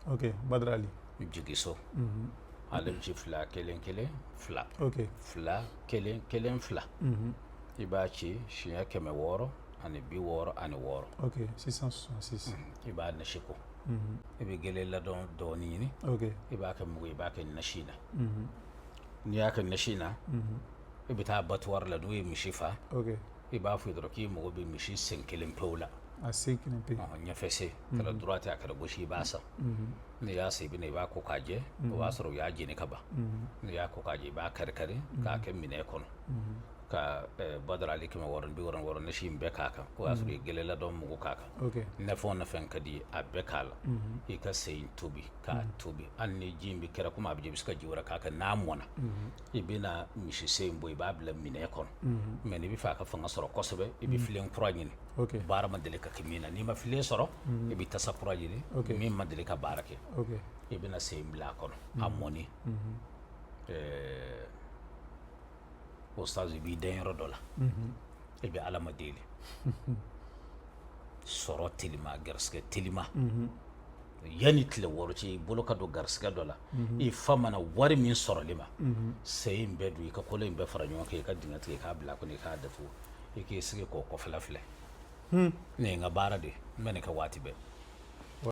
Ok, Badrali. Jigiso, ale bɛ ci 2 1 1 2. 2 1 1 2. I b'a ci siɲɛ 666. Ok, 666. I b'a nasi ko, i bɛ gele ladɔn dɔɔni ɲini. I b'a kɛ mugu, i b'a kɛ nasi na. N'i y'a kɛ nasi na, i bɛ taa abattoir la, n'u ye misi fa, i b'a fɔ dɔrɔn k'i mago bɛ misi sen kelen pewu la. A sen kelen pe. Ɲɛfɛ sen, kɛra droite, a kɛra gauche, i b'a san. N'i y'a san, i bɛ na, i b'a ko k'a jɛ. O b'a sɔrɔ u y'a jeni ka ban. N'i y'a ko k'a jɛ, i b'a kari kari k'a kɛ minɛn kɔnɔ ka Badrali 666 nasi in bɛɛ k'a kan. O y'a sɔrɔ i ye gele ladɔn mugu k'a kan. Nafɛn o nafɛn ka di, a bɛɛ k'a la. I ka sen in tobi k'a tobi, hali ni ji in bɛ kɛra komi a bɛ jɛ, i bɛ se ka ji wɛrɛ k'a kan. N'a mɔnna, i bɛna misi sen in bɔ, i b'a bila minɛn kɔnɔ. Mais n'i bɛ fɛ a ka fanga sɔrɔ kosɛbɛ, i bɛ filen kura ɲini, baara ma deli ka kɛ min na. N'i ma filen sɔrɔ, i bɛ tasa kura ɲini min ma deli ka baara kɛ. I bɛna sen in bila a kɔnɔ, a mɔni, ustaz, i b'i dɛn yɔrɔ dɔ la, i bɛ Ala ma deli, sɔrɔ telima, garisɛgɛ telima. Yanni tile 6 cɛ, i bolo ka don garisɛgɛ dɔ la. I fa mana wari min sɔrɔli ma, sen in bɛɛ don, i ka kolo in bɛɛ fara ɲɔgɔn kan, i ka dingɛ tigɛ k'a bila a kɔnɔ, i k'a datugu, i k'i sigi k'o kɔfɛla filɛ. Nin ye n ka baara de ye, n bɛ nin kɛ waati bɛɛ.